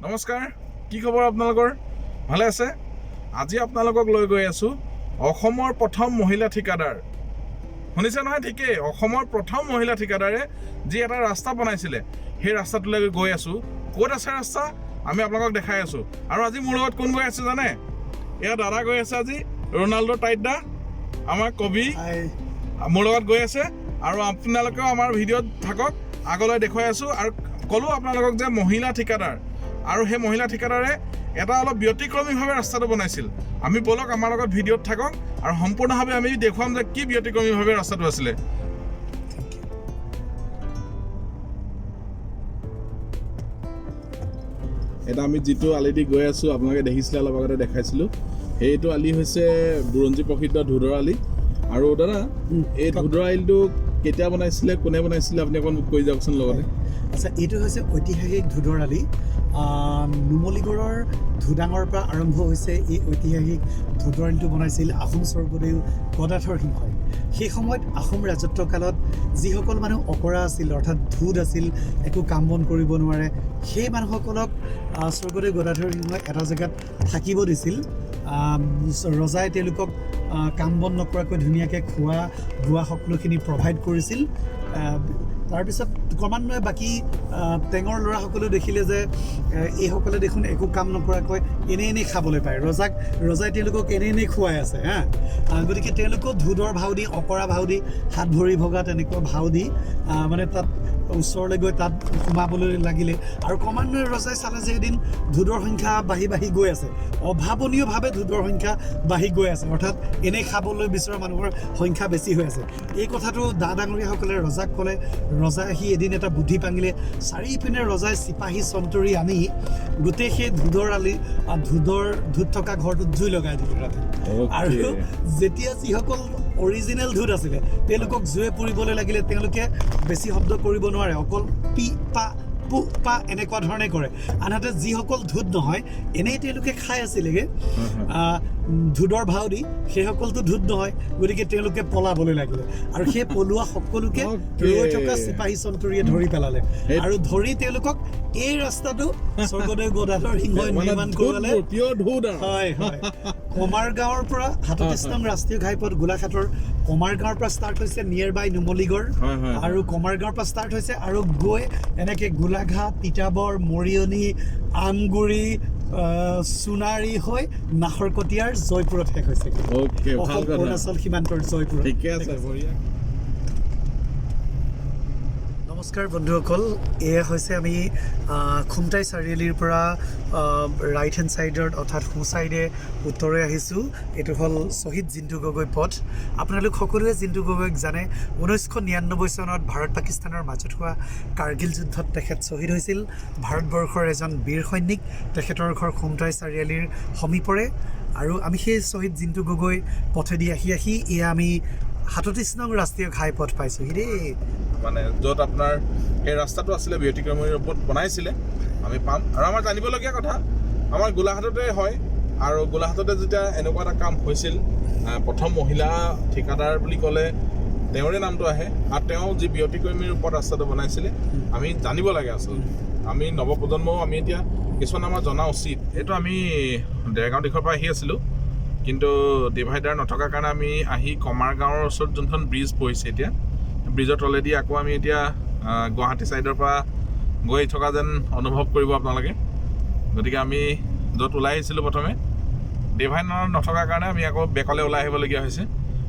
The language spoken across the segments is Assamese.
নমস্কাৰ, কি খবৰ আপোনালোকৰ? ভালে আছে? আজি আপোনালোকক লৈ গৈ আছোঁ অসমৰ প্ৰথম মহিলা ঠিকাদাৰ। শুনিছে নহয় ঠিকেই, অসমৰ প্ৰথম মহিলা ঠিকাদাৰে যি এটা ৰাস্তা বনাইছিলে, সেই ৰাস্তাটোলৈ গৈ আছোঁ। ক'ত আছে ৰাস্তা আমি আপোনালোকক দেখাই আছোঁ। আৰু আজি মোৰ লগত কোন গৈ আছে জানে? এয়া দাদা গৈ আছে আজি, ৰনাল্ডো টাইট দা, আমাৰ কবি মোৰ লগত গৈ আছে। আৰু আপোনালোকেও আমাৰ ভিডিঅ'ত থাকক, আগলৈ দেখুৱাই আছোঁ। আৰু ক'লোঁ আপোনালোকক যে মহিলা ঠিকাদাৰ, আৰু সেই মহিলা ঠিকাদাৰে এটা অলপ ব্যতিক্ৰমীভাৱে ৰাস্তাটো বনাইছিল। আমি ব'লক, আমাৰ লগত ভিডিঅ'ত থাকক আৰু সম্পূৰ্ণভাৱে আমি দেখুৱাম যে কি ব্যতিক্ৰমীভাৱে ৰাস্তাটো আছিলে। এটা আমি যিটো আলি দি গৈ আছোঁ, আপোনালোকে দেখিছিলে, অলপ আগতে দেখাইছিলোঁ, সেইটো আলি হৈছে বুৰঞ্জী প্ৰসিদ্ধ ধোদৰ আলি। আৰু দাদা, এই ধোদৰ আলিটো কেতিয়া বনাইছিলে, কোনে বনাইছিলে, আপুনি অকণ মোক কৈ যাওকচোন লগতে। আচ্ছা, এইটো হৈছে ঐতিহাসিক ধোদৰ আলি। নুমলীগড়ৰ ধোদাঙৰ পৰা আৰম্ভ হৈছে। এই ঐতিহাসিক ধোদৰ আলিটো বনাইছিল আহোম স্বৰ্গদেউ গদাধৰ সিংহই। সেই সময়ত আহোম ৰাজত্বকালত যিসকল মানুহ অকৰা আছিল, অৰ্থাৎ ধোদ আছিল, একো কাম বন কৰিব নোৱাৰে, সেই মানুহসকলক স্বৰ্গদেউ গদাধৰ সিংহই এটা জেগাত থাকিব দিছিল। ৰজাই তেওঁলোকক কাম বন নকৰাকৈ ধুনীয়াকৈ খোৱা বোৱা সকলোখিনি প্ৰভাইড কৰিছিল। তাৰপিছত ক্ৰমান্বয়ে বাকী টেঙৰ ল'ৰাসকলেও দেখিলে যে এইসকলে দেখোন একো কাম নকৰাকৈ এনেই এনেই খাবলৈ পায়, ৰজাই তেওঁলোকক এনেই এনেই খুৱাই আছে। হা, গতিকে তেওঁলোকেও ধোদৰ ভাও দি, অকৰা ভাও দি, হাত ভৰি ভগা তেনেকুৱা ভাও দি মানে তাত ওচৰলৈ গৈ তাত সোমাবলৈ লাগিলে। আৰু ক্ৰমান্বয়ে ৰজাই চালে যে এদিন ধোদৰ সংখ্যা বাঢ়ি বাঢ়ি গৈ আছে, অভাৱনীয়ভাৱে ধোদৰ সংখ্যা বাঢ়ি গৈ আছে, অৰ্থাৎ এনেই খাবলৈ বিচৰা মানুহৰ সংখ্যা বেছি হৈ আছে। এই কথাটো দা ডাঙৰীয়াসকলে ৰজাক ক'লে। ৰজাই আহি এদিন এটা বুদ্ধি পাঙিলে। চাৰিপিনে ৰজাই চিপাহী চন্তৰী আনি গোটেই সেই ধোদৰ আলি, ধোদ থকা ঘৰটোত জুই লগাই দিলে ৰাতি। আৰু যেতিয়া যিসকল অৰিজিনেল ধোদ আছিলে তেওঁলোকক জুয়ে পুৰিবলৈ লাগিলে, তেওঁলোকে বেছি শব্দ কৰিব নোৱাৰে, অকল পি পা পু পা এনেকুৱা ধৰণে কৰে। আনহাতে যিসকল ধোদ নহয়, এনেই তেওঁলোকে খাই আছিলেগৈ ধোদৰ ভাও দি, সেইসকলতো ধোদ নহয়, গতিকে তেওঁলোকে পলাবলৈ লাগিলে। আৰু সেই পলোৱা সকলোকে ৰৈ থকা চিপাহী চন্তৰীয়ে ধৰি পেলালে আৰু ধৰি তেওঁলোকক এই ৰাস্তাটো স্বৰ্গদেউ গদাধৰ সিংহই নিৰ্মাণ কৰালে। হয় হয়, কমাৰগাঁৱৰ পৰা 37 নং ৰাষ্ট্ৰীয় ঘাইপথ গোলাঘাটৰ কমাৰগাঁৱৰ পৰা ষ্টাৰ্ট হৈছে, নিয়েৰ বাই নুমলীগড়, আৰু কমাৰগাঁৱৰ পৰা ষ্টাৰ্ট হৈছে আৰু গৈ এনেকৈ গোলাঘাট, তিতাবৰ, মৰিয়নি, আমগুৰি, সোণাৰী হৈ নাহৰকটীয়াৰ জয়পুৰত শেষ হৈছে। অসম অৰুণাচল সীমান্তৰ জয়পুৰত। ঠিকে আছে, বঢ়িয়া। নমস্কাৰ বন্ধুসকল, এয়া হৈছে আমি খুমটাই চাৰিআলিৰ পৰা ৰাইট হেণ্ড ছাইডত, অৰ্থাৎ সোঁ ছাইডে উত্তৰে আহিছোঁ। এইটো হ'ল শ্বহীদ জিন্তু গগৈ পথ। আপোনালোক সকলোৱে জিন্তু গগৈক জানে। 1999 চনত ভাৰত পাকিস্তানৰ মাজত হোৱা কাৰ্গিল যুদ্ধত তেখেত শ্বহীদ হৈছিল। ভাৰতবৰ্ষৰ এজন বীৰ সৈনিক। তেখেতৰ ঘৰ খুমটাই চাৰিআলিৰ সমীপৰে। আৰু আমি সেই শ্বহীদ জিন্তু গগৈ পথেদি আহি আহি এয়া আমি 37 নং ৰাষ্ট্ৰীয় ঘাইপথ পাইছোঁহি দেই। মানে য'ত আপোনাৰ সেই ৰাস্তাটো আছিলে ব্যতিক্ৰমী ৰূপত বনাইছিলে, আমি পাম। আৰু আমাৰ জানিবলগীয়া কথা, আমাৰ গোলাঘাটতে হয়। আৰু গোলাঘাটতে যেতিয়া এনেকুৱা এটা কাম হৈছিল, প্ৰথম মহিলা ঠিকাদাৰ বুলি ক'লে তেওঁৰে নামটো আহে। আৰু তেওঁ যি ব্যতিক্ৰমী ৰূপত ৰাস্তাটো বনাইছিলে, আমি জানিব লাগে আচলতে। আমি নৱপ্ৰজন্মও আমি এতিয়া কিছুমান আমাৰ জনা উচিত। এইটো আমি দেৰগাঁও দিশৰ পৰা আহি আছিলোঁ, কিন্তু ডিভাইডাৰ নথকাৰ কাৰণে আমি আহি কমাৰগাঁৱৰ ওচৰত যোনখন ব্ৰিজ পৰিছে এতিয়া, ব্ৰিজৰ তলেদি আকৌ আমি এতিয়া গুৱাহাটী ছাইডৰ পৰা গৈ থকা যেন অনুভৱ কৰিব আপোনালোকে। গতিকে আমি য'ত ওলাই আহিছিলোঁ প্ৰথমে, ডিভাইডাৰ নথকাৰ কাৰণে আমি আকৌ বেকলৈ ওলাই আহিবলগীয়া হৈছে।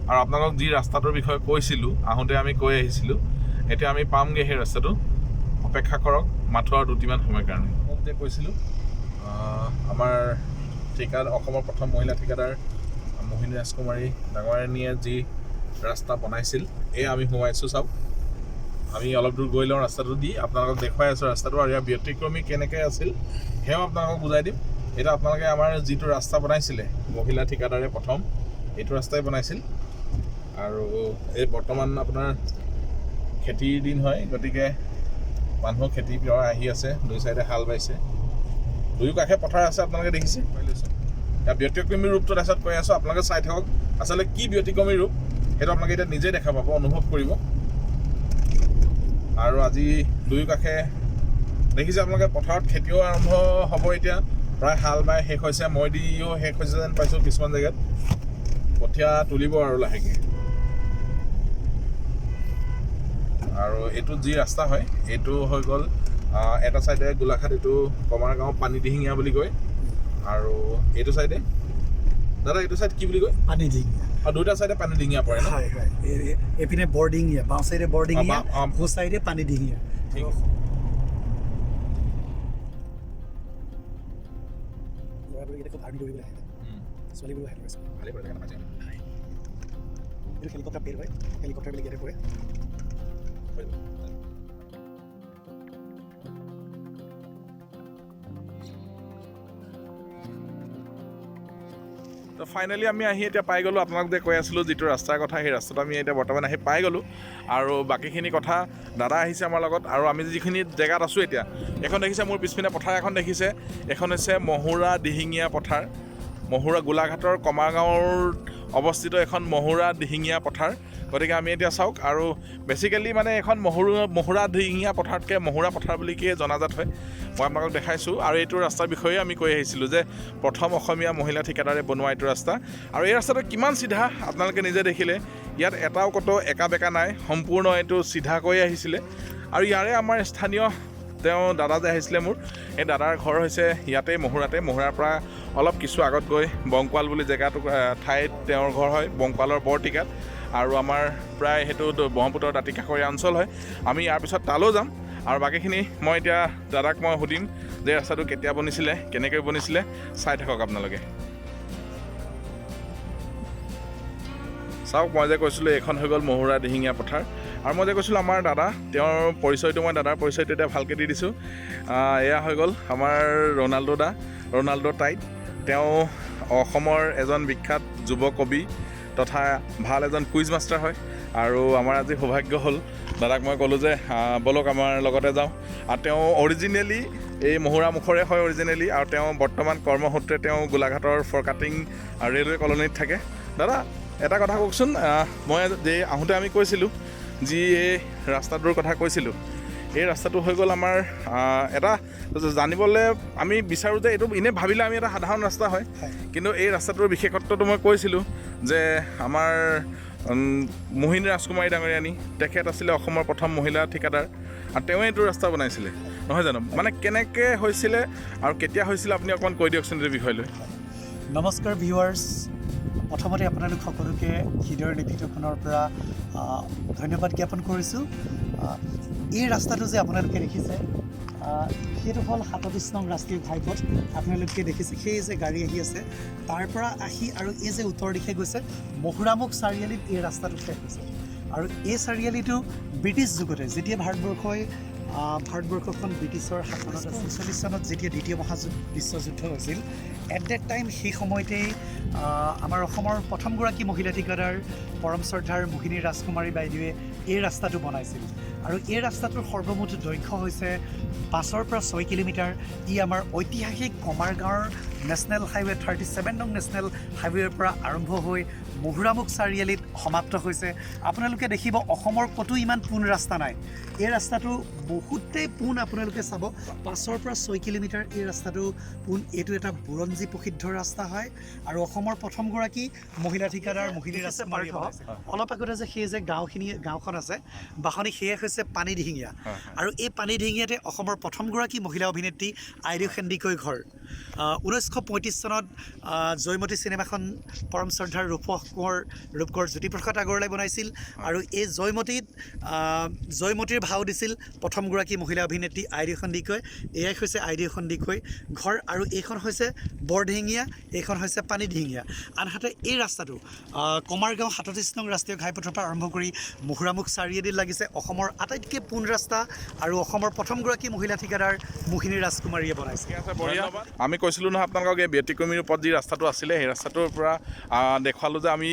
আৰু আপোনালোকক যি ৰাস্তাটোৰ বিষয়ে কৈছিলোঁ, আহোঁতে আমি কৈ আহিছিলোঁ, এতিয়া আমি পামগৈ সেই ৰাস্তাটো। অপেক্ষা কৰক মাথো আৰু দুটিমান সময়ৰ কাৰণে। মোক যে কৈছিলোঁ, আমাৰ অসমৰ প্ৰথম মহিলা ঠিকাদাৰ মোহিনী ৰাজকুমাৰী ডাঙৰীয়ানীয়ে যি ৰাস্তা বনাইছিল, এই আমি সোমাইছোঁ। চাওক, আমি অলপ দূৰ গৈ লওঁ ৰাস্তাটো দি, আপোনালোকক দেখুৱাই আছোঁ ৰাস্তাটো। আৰু ইয়াৰ ব্যতিক্ৰমী কেনেকৈ আছিল সেয়াও আপোনালোকক বুজাই দিম। এতিয়া আপোনালোকে আমাৰ যিটো ৰাস্তা বনাইছিলে মহিলা ঠিকাদাৰে প্ৰথম এইটো ৰাস্তাই বনাইছিল। আৰু এই বৰ্তমান আপোনাৰ খেতিৰ দিন হয়, গতিকে মানুহ খেতি পৰা আহি আছে, দুই চাইডে হাল বাইছে, দুয়ো কাষে পথাৰ আছে, আপোনালোকে দেখিছে। লৈছোঁ ইয়াৰ ব্যতিক্ৰমী ৰূপটো, তাৰপিছত কৈ আছোঁ, আপোনালোকে চাই থাকক আচলতে কি ব্যতিক্ৰমী ৰূপ, সেইটো আপোনালোকে এতিয়া নিজেই দেখা পাব, অনুভৱ কৰিব। আৰু আজি দুয়ো কাষে দেখিছে আপোনালোকে পথাৰত খেতিও আৰম্ভ হ'ব এতিয়া। প্ৰায় হাল বাই শেষ হৈছে, মৈ দিও শেষ হৈছে যেন পাইছোঁ। কিছুমান জেগাত কঠীয়া তুলিব আৰু লাহেকৈ। আৰু এইটো যি ৰাস্তা হয়, এইটো হৈ গ'ল এটা চাইডে গোলাঘাট, এইটো কমাৰগাঁও পানীদিহিঙীয়া বুলি কয়। আৰু এইটো চাইডে দাদা, এইটো চাইড কি বুলি কয়? পানীদিহিঙীয়া। আৰু দুয়োটা চাইডে পানীদিহিঙীয়া পৰে ন? হয়, এইপিনে বৰদিহিঙীয়া, বাওঁ চাইডে বৰদিহিঙীয়া, অ, সোঁ চাইডে পানীদিহিঙীয়া। ঠিক আছে। ল'ৰাবোৰে খুব আৰ্মি দৌৰিবলৈ আহে, ছোৱালীবোৰো আহে, ল'ৰা ছোৱালী। ভালেই কৰে, জেগা নাপাইছে। এইটো হেলিকপ্টাৰ পেড হয়, হেলিকপ্টাৰবিলাক ইয়াতে পৰে। হৈ যাব। তো ফাইনেলি আমি আহি এতিয়া পাই গ'লোঁ। আপোনাক যে কৈ আছিলোঁ যিটো ৰাস্তাৰ কথা, সেই ৰাস্তাটো আমি এতিয়া বৰ্তমান আহি পাই গ'লোঁ। আৰু বাকীখিনি কথা দাদা আহিছে আমাৰ লগত। আৰু আমি যিখিনি জেগাত আছোঁ এতিয়া, এখন দেখিছে মোৰ পিছপিনে পথাৰ এখন দেখিছে, এখন হৈছে মহুৰা দিহিঙীয়া পথাৰ। মহুৰা গোলাঘাটৰ কমাৰগাঁৱৰ অৱস্থিত এখন মহুৰা দিহিঙীয়া পথাৰ। গতিকে আমি এতিয়া চাওক, আৰু বেচিকেলি মানে এখন মহুৰা দিহিঙীয়া পথাৰতকৈ মহুৰা পথাৰ বুলিকে জনাজাত হয়। মই আপোনালোকক দেখাইছোঁ। আৰু এইটো ৰাস্তাৰ বিষয়ে আমি কৈ আহিছিলোঁ যে প্ৰথম অসমীয়া মহিলা ঠিকাদাৰে বনোৱা এইটো ৰাস্তা। আৰু এই ৰাস্তাটো কিমান চিধা আপোনালোকে নিজে দেখিলে, ইয়াত এটাও ক'তো একা বেকা নাই, সম্পূৰ্ণ এইটো চিধাকৈ আহিছিলে। আৰু ইয়াৰে আমাৰ স্থানীয় তেওঁ দাদা যে আহিছিলে মোৰ, এই দাদাৰ ঘৰ হৈছে ইয়াতে মহুৰাতে। মহুৰাৰ পৰা অলপ কিছু আগত গৈ বংকোৱাল বুলি জেগাটো ঠাইত তেওঁৰ ঘৰ হয়, বংকোৱালৰ বৰটিকাত। আৰু আমাৰ প্ৰায় সেইটো ব্ৰহ্মপুত্ৰৰ দাঁতি কাষৰীয়া অঞ্চল হয়। আমি ইয়াৰ পিছত তালৈও যাম। আৰু বাকীখিনি মই এতিয়া দাদাক মই সুধিম যে ৰাস্তাটো কেতিয়া বনিছিলে, কেনেকৈ বনিছিলে। চাই থাকক আপোনালোকে। চাওক, মই যে কৈছিলোঁ এইখন হৈ গ'ল মহুৰা দিহিঙীয়া পথাৰ। আৰু মই যে কৈছিলোঁ আমাৰ দাদা, তেওঁৰ পৰিচয়টো, মই দাদাৰ পৰিচয়টো এতিয়া ভালকৈ দি দিছোঁ। এয়া হৈ গ'ল আমাৰ ৰনাল্ডো দা, ৰনাল্ডো টাইট। তেওঁ অসমৰ এজন বিখ্যাত যুৱ কবি তথা ভাল এজন কুইজ মাষ্টাৰ হয়। আৰু আমাৰ আজি সৌভাগ্য হ'ল, দাদাক মই ক'লোঁ যে ব'লক আমাৰ লগতে যাওঁ। আৰু তেওঁ অৰিজিনেলি এই মহুৰা মুখৰে হয় অৰিজিনেলি। আৰু তেওঁ বৰ্তমান কৰ্মসূত্ৰে তেওঁ গোলাঘাটৰ ফৰকাটিং ৰেলৱে কলনীত থাকে। দাদা, এটা কথা কওকচোন, মই যে আহোঁতে আমি কৈছিলোঁ যি এই ৰাস্তাটোৰ কথা কৈছিলোঁ, এই ৰাস্তাটো হৈ গ'ল আমাৰ এটা জানিবলৈ আমি বিচাৰোঁ যে এইটো এনেই ভাবিলে আমি এটা সাধাৰণ ৰাস্তা হয়, কিন্তু এই ৰাস্তাটোৰ বিশেষত্বটো মই কৈছিলোঁ যে আমাৰ মোহিনী ৰাজকুমাৰী ডাঙৰীয়ানী, তেখেত আছিলে অসমৰ প্ৰথম মহিলা ঠিকাদাৰ আৰু তেওঁৱে এইটো ৰাস্তা বনাইছিলে, নহয় জানো? মানে কেনেকৈ হৈছিলে আৰু কেতিয়া হৈছিলে আপুনি অকণমান কৈ দিয়কচোন এইটো বিষয় লৈ। নমস্কাৰ ভিউৱাৰ্ছ, প্ৰথমতে আপোনালোক সকলোকে হৃদয়ৰ নিভৃতখনৰ পৰা ধন্যবাদ জ্ঞাপন কৰিছোঁ। এই ৰাস্তাটো যে আপোনালোকে দেখিছে, সেইটো হ'ল 37 নং ৰাষ্ট্ৰীয় ঘাইপথ। আপোনালোকে দেখিছে সেই যে গাড়ী আহি আছে, তাৰ পৰা আহি আৰু এই যে উত্তৰ দিশে গৈছে মহুৰামুখ চাৰিআলিত এই ৰাস্তাটো শেষ হৈছে। আৰু এই চাৰিআলিটো ব্ৰিটিছ যুগতে, যেতিয়া ভাৰতবৰ্ষখন ব্ৰিটিছৰ শাসনত আছিল, 39 চনত যেতিয়া দ্বিতীয় মহাযুদ্ধ বিশ্বযুদ্ধ হৈছিল, এট that time সেই সময়তেই আমাৰ অসমৰ প্ৰথমগৰাকী মহিলা ঠিকাদাৰ পৰম শ্ৰদ্ধাৰ মোহিনী ৰাজকুমাৰী বাইদেৱে এই ৰাস্তাটো বনাইছিল। আৰু এই ৰাস্তাটোৰ সৰ্বমুঠ দৈৰ্ঘ্য হৈছে 5ৰ পৰা 6 কিলোমিটাৰ। ই আমাৰ ঐতিহাসিক কমাৰগাঁৱৰ নেশ্যনেল হাইৱে 37 নং নেশ্যনেল হাইৱেৰ পৰা আৰম্ভ হৈ মহুৰামুখ চাৰিআলিত সমাপ্ত হৈছে। আপোনালোকে দেখিব অসমৰ ক'তো ইমান পোন ৰাস্তা নাই। এই ৰাস্তাটো বহুতেই পোন, আপোনালোকে চাব 5ৰ পৰা 6 কিলোমিটাৰ এই ৰাস্তাটো পোন। এইটো এটা বুৰঞ্জী প্ৰসিদ্ধ ৰাস্তা হয় আৰু অসমৰ প্ৰথমগৰাকী মহিলা ঠিকাদাৰ মোহিনী ৰাজকুমাৰী। অলপ আগতে যে সেই যে গাঁওখন আছে বাঁহনি, সেয়া হৈছে পানীদিহিঙীয়া। আৰু এই পানীদিহিঙীয়াতে অসমৰ প্ৰথমগৰাকী মহিলা অভিনেত্ৰী আইদেউ সন্দিকৈ ঘৰ। 1935 চনত জয়মতী চিনেমাখন পৰম শ্ৰদ্ধাৰ ৰূপকোঁৱৰ জ্যোতিপ্ৰসাদ আগৰৱালাই বনাইছিল। আৰু এই জয়মতীত জয়মতীৰ ভাও দিছিল প্ৰথমগৰাকী মহিলা অভিনেত্ৰী আইদেউ সন্দিকৈ। এয়াই হৈছে আইদেউ সন্দিকৈ ঘৰ। আৰু এইখন হৈছে বৰদিহিঙীয়া, এইখন হৈছে পানীদিহিঙীয়া। আনহাতে এই ৰাস্তাটো কমাৰগাঁও 37 নং ৰাষ্ট্ৰীয় ঘাইপথৰ পৰা আৰম্ভ কৰি মহুৰামুখ চাৰিআলিত লাগিছে। অসমৰ আটাইতকৈ পোন ৰাস্তা আৰু অসমৰ প্ৰথমগৰাকী মহিলা ঠিকাদাৰ মোহিনী ৰাজকুমাৰীয়ে বনাইছে। ঠিক আছে, বঢ়িয়া। আমি কৈছিলোঁ নহয় আপোনালোকক এই ব্যতিক্ৰমী ৰূপত যি ৰাস্তাটো আছিলে, সেই ৰাস্তাটোৰ পৰা দেখুৱালোঁ যে আমি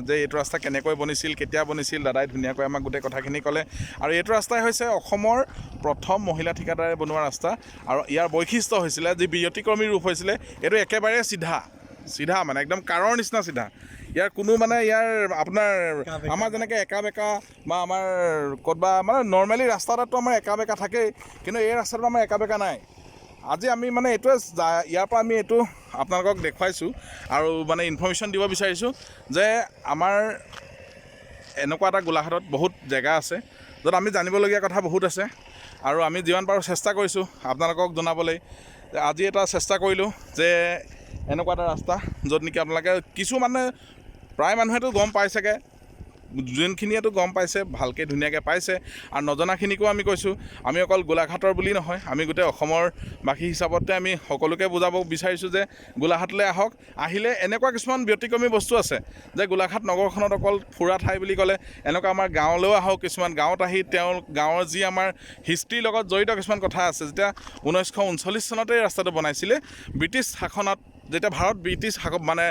যে এইটো ৰাস্তা কেনেকৈ বনিছিল, কেতিয়া বনিছিল। দাদাই ধুনীয়াকৈ আমাক গোটেই কথাখিনি ক'লে। আৰু এইটো ৰাস্তাই হৈছে অসমৰ প্ৰথম মহিলা ঠিকাদাৰে বনোৱা ৰাস্তা। আৰু ইয়াৰ বৈশিষ্ট্য হৈছিলে যি ব্যতিক্ৰমী ৰূপ হৈছিলে, এইটো একেবাৰে চিধা চিধা, মানে একদম কাৰৰ নিচিনা চিধা। ইয়াৰ কোনো মানে ইয়াৰ আপোনাৰ একা বেঁকা। আমাৰ যেনেকৈ একা বেকা বা আমাৰ ক'তবা মানে নৰ্মেলি ৰাস্তা এটাততো আমাৰ একা বেকা থাকেই, কিন্তু এই ৰাস্তাটোত আমাৰ একা বেকা নাই। আজি আমি মানে এইটোৱে ইয়াৰ পৰা আমি এইটো আপোনালোকক দেখুৱাইছোঁ আৰু মানে ইনফৰ্মেশ্যন দিব বিচাৰিছোঁ যে আমাৰ এনেকুৱা এটা গোলাঘাটত বহুত জেগা আছে য'ত আমি জানিবলগীয়া কথা বহুত আছে আৰু আমি যিমান পাৰোঁ চেষ্টা কৰিছোঁ আপোনালোকক জনাবলৈ। আজি এটা চেষ্টা কৰিলোঁ যে এনেকুৱা এটা ৰাস্তা য'ত নেকি আপোনালোকে কিছু মানে প্ৰায় মানুহেতো গম পাইছেগৈ, যোনখিনিয়েতো গম পাইছে ভালকৈ ধুনীয়াকৈ পাইছে আৰু নজনাখিনিকো আমি কৈছোঁ। আমি অকল গোলাঘাটৰ বুলি নহয়, আমি গোটেই অসমৰ বাসী হিচাপতে আমি সকলোকে বুজাব বিচাৰিছোঁ যে গোলাঘাটলৈ আহক। আহিলে এনেকুৱা কিছুমান ব্যতিক্ৰমী বস্তু আছে যে গোলাঘাট নগৰখনত অকল ফুৰা ঠাই বুলি ক'লে এনেকুৱা আমাৰ গাঁৱলৈও আহক, কিছুমান গাঁৱত আহি তেওঁ গাঁৱৰ যি আমাৰ হিষ্ট্ৰীৰ লগত জড়িত কিছুমান কথা আছে। যেতিয়া 1939 চনতে এই ৰাস্তাটো বনাইছিলে, ব্ৰিটিছ শাসনত, যেতিয়া ভাৰত ব্ৰিটিছ শাসক মানে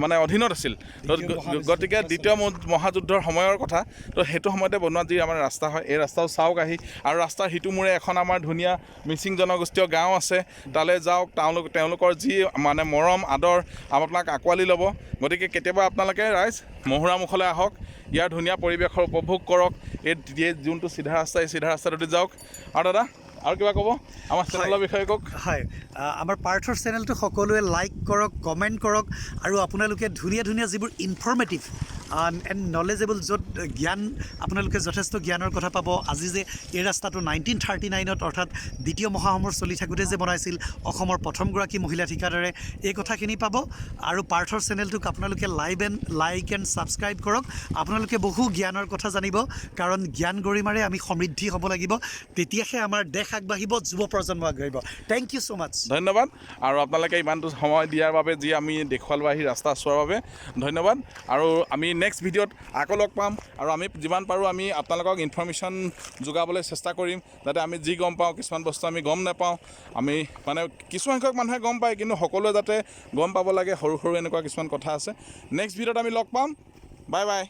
মানে অধীনত আছিল, তো দ্বিতীয় মহাবিশ্বযুদ্ধ। গতিকে দ্বিতীয় মহাযুদ্ধৰ সময়ৰ কথা, তো সেইটো সময়তে বনোৱা যি আমাৰ ৰাস্তা হয়, এই ৰাস্তাও চাওক আহি। আৰু ৰাস্তাৰ সিটো মূৰে এখন আমাৰ ধুনীয়া মিচিং জনগোষ্ঠীয় গাঁও আছে, তালৈ যাওক। তেওঁলোকৰ যি মানে মৰম আদৰ আপোনাক আঁকোৱালি ল'ব। গতিকে কেতিয়াবা আপোনালোকে ৰাইজ মহুৰামুখলৈ আহক, ইয়াৰ ধুনীয়া পৰিৱেশৰ উপভোগ কৰক। এই যোনটো চিধা ৰাস্তা, এই চিধা ৰাস্তাটোতে যাওক। আৰু দাদা, আৰু কিবা ক'ব আমাৰ চেনেলৰ বিষয়ে কওক। হয়, আমাৰ পাৰ্থৰ চেনেলটো সকলোৱে লাইক কৰক, কমেণ্ট কৰক আৰু আপোনালোকে ধুনীয়া ধুনীয়া যিবোৰ ইনফৰ্মেটিভ এণ্ড নলেজেবল, য'ত জ্ঞান আপোনালোকে যথেষ্ট জ্ঞানৰ কথা পাব। আজি যে এই ৰাস্তাটো 1939ত, অৰ্থাৎ দ্বিতীয় মহাসমৰ চলি থাকোঁতে যে বনাইছিল অসমৰ প্ৰথমগৰাকী মহিলা ঠিকাদাৰে, এই কথাখিনি পাব। আৰু পাৰ্থৰ চেনেলটোক আপোনালোকে লাইক এণ্ড ছাবস্ক্ৰাইব কৰক। আপোনালোকে বহু জ্ঞানৰ কথা জানিব, কাৰণ জ্ঞান গৰিমাৰে আমি সমৃদ্ধি হ'ব লাগিব, তেতিয়াহে আমাৰ দেশ আগবাঢ়িব, যুৱ প্ৰজন্ম আগবাঢ়িব। Thank you so much. ধন্যবাদ। আৰু আপোনালোকে ইমানটো সময় দিয়াৰ বাবে, যি আমি দেখুৱালোঁ আহি ৰাস্তা চোৱাৰ বাবে ধন্যবাদ। আৰু আমি নেক্সট ভিডিঅ'ত আকৌ লগ পাম আৰু আমি যিমান পাৰোঁ আমি আপোনালোকক ইনফৰ্মেশ্যন যোগাবলৈ চেষ্টা কৰিম, যাতে আমি যি গম পাওঁ, কিছুমান বস্তু আমি গম নাপাওঁ, আমি মানে কিছুসংখ্যক মানুহে গম পায়, কিন্তু সকলোৱে যাতে গম পাব লাগে সৰু সৰু এনেকুৱা কিছুমান কথা আছে। নেক্সট ভিডিঅ'ত আমি লগ পাম। Bye bye.